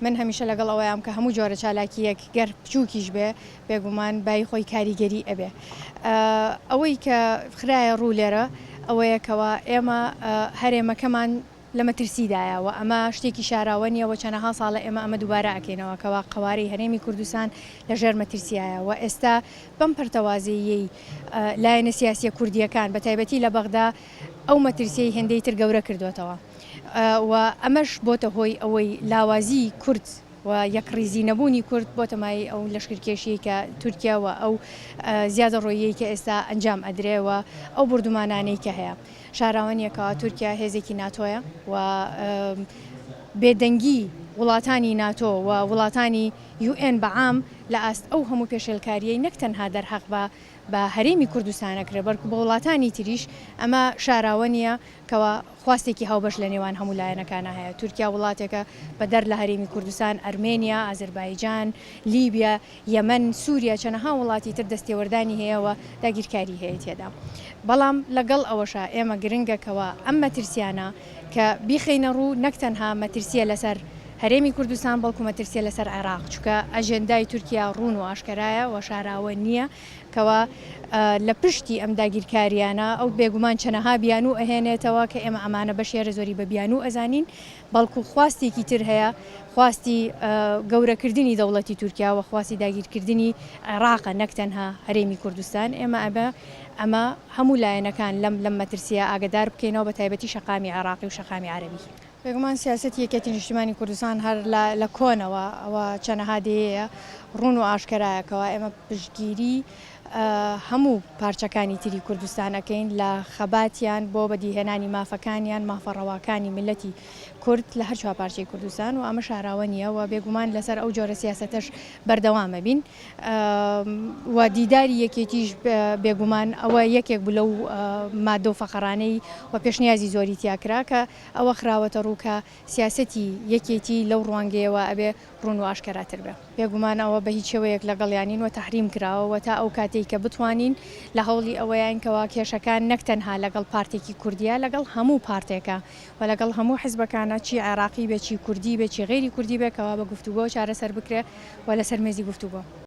من هەمیشە لەگەڵ ئەوەیام کە هەموو جۆرە چالاکییەک گەر بچووکیش بێ بێگومان بایی خۆی کاریگەری ئەبێ. ئەوەی کە خرایە ڕوو لێرە ئەوەیە کەوا ئێمە هەرێمەکەمان لە مەترسیدایە و ئەمە شتێکی شاراوە نییە و چەنەها ساڵە ئێمە ئەمە دووبارە ئەکەینەوە کەوا قەوارەی هەرێمی کوردستان لە ژێر مەترسیایە و ئێستا بەم پەرتەوازەییەی لایەنە سیاسییە کوردییەکان بە تایبەتی لە بەغدا ئەو مەترسیەی هێندەی تر گەورە کردۆتەوە و ئەمەش بۆتە هۆی ئەوەی لاوازیی کورد و یەکڕیزی نەبوونی کورد بۆتە مایەی ئەو لەشکرکێشیەی کە تورکیا و ئەو زیادەڕۆییەی کە ئێستا ئەنجام ئەدرێ و ئەو بوردومانانەی کە هەیە. شاراوە نیە کەوا تورکیا هێزێکی ناتۆیە و بێدەنگی وڵاتانی ناتۆ و وڵاتانی یوئێن بە عام لە ئاست ئەو هەموو پێشێلکاریەی نەک تەنها دەرهەق بە بە هەرێمی کوردستان ئەکرێ بەڵکو بە وڵاتانی تریش ئەمە شاراوە نیە کەوا خواستێکی هاوبەش لە نێوان هەموو لایەنەکانا هەیە. تورکیا وڵاتێکە بەدەر لە هەرێمی کوردستان، ئەرمێنیا، ئازەربایجان، لیبیا، یەمەن، سوریا چەنەها وڵاتی تر دەستێوەردانی هەیە و داگیرکاری هەیە تێدا. بەڵام لەگەڵ ئەوەشا ئێمە گرنگە کەوا ئەم مەترسیانە کە بیخەینە ڕوو نەک تەنها مەترسیە لەسەر هەرێمی کوردستان بەڵکو مەترسیە لەسەر عێراق چونکە ئەجێندای تورکیا ڕوون و ئاشکەرایە و شاراوە نیە کەوا لە پشتی ئەم داگیرکاریانە ئەو بێگومان چەنەها بیانوو ئەهێنێتەوە کە ئێمە ئەمانە بەشی هەرە زۆری بە بیانوو ئەزانین بەڵکو خواستێکی تر هەیە خواستی گەورەکردنی دەوڵەتی تورکیا و خواستی داگیرکردنی عێراقە نەک تەنها هەرێمی کوردستان ئێمە ئەبێ ئەمە هەموو لایەنەکان لەم لەم مەترسیە ئاگەدار بکەینەوە بە تایبەتی شەقامی عێراقی و شەقامی عەرەبی. بێگومان سیاسەتی یەکێتی نیشتیمانی کوردستان هەر لە لە کۆنەوە ئەوە چەنەها دەیەیە ڕوون و ئاشکەرایە کەوا ئێمە پشتگیری هەموو پارچەکانی تری کوردستان ئەکەین لە خەباتیان بۆ بەدیهێنانی مافەکانیان مافە ڕەواکانی میللەتی کورد لە هەر چوار پارچەی کوردستان و ئەمە شاراوە نییە و بێگومان لەسەر ئەو جۆرە سیاسەتەش بەردەوام ئەبین و دیداری یەکێتیش بێگومان ئەوە یەکێک بوو لەو مادە و فەقەرانەی و پێشنیازی زۆری تیا کرا کە ئەوە خراوەتە ڕوو کە سیاسەتی یەکێتی لەو ڕوانگەیەوە ئەبێ ڕوون و ئاشکەراتر بێ. بێگومان ئەوە بە هیچ شێوەیەک لەگەڵیان نین و تەحریم کراوە و تا ئەو کاتەی کە بتوانین لە هەوڵی ئەوەیاین کەوا کێشەکان نەک تەنها لەگەڵ پارتێکی کوردیە لەگەڵ هەموو پارتێکە و لەگەڵ هەموو حزبەکانە چی عێراقی بێ چی کوردی بێ چی غەیری کوردی بێ کەوا بە گفتوگۆ چارەسەر بکرێ و لەسەر مێزی گفتوگۆ.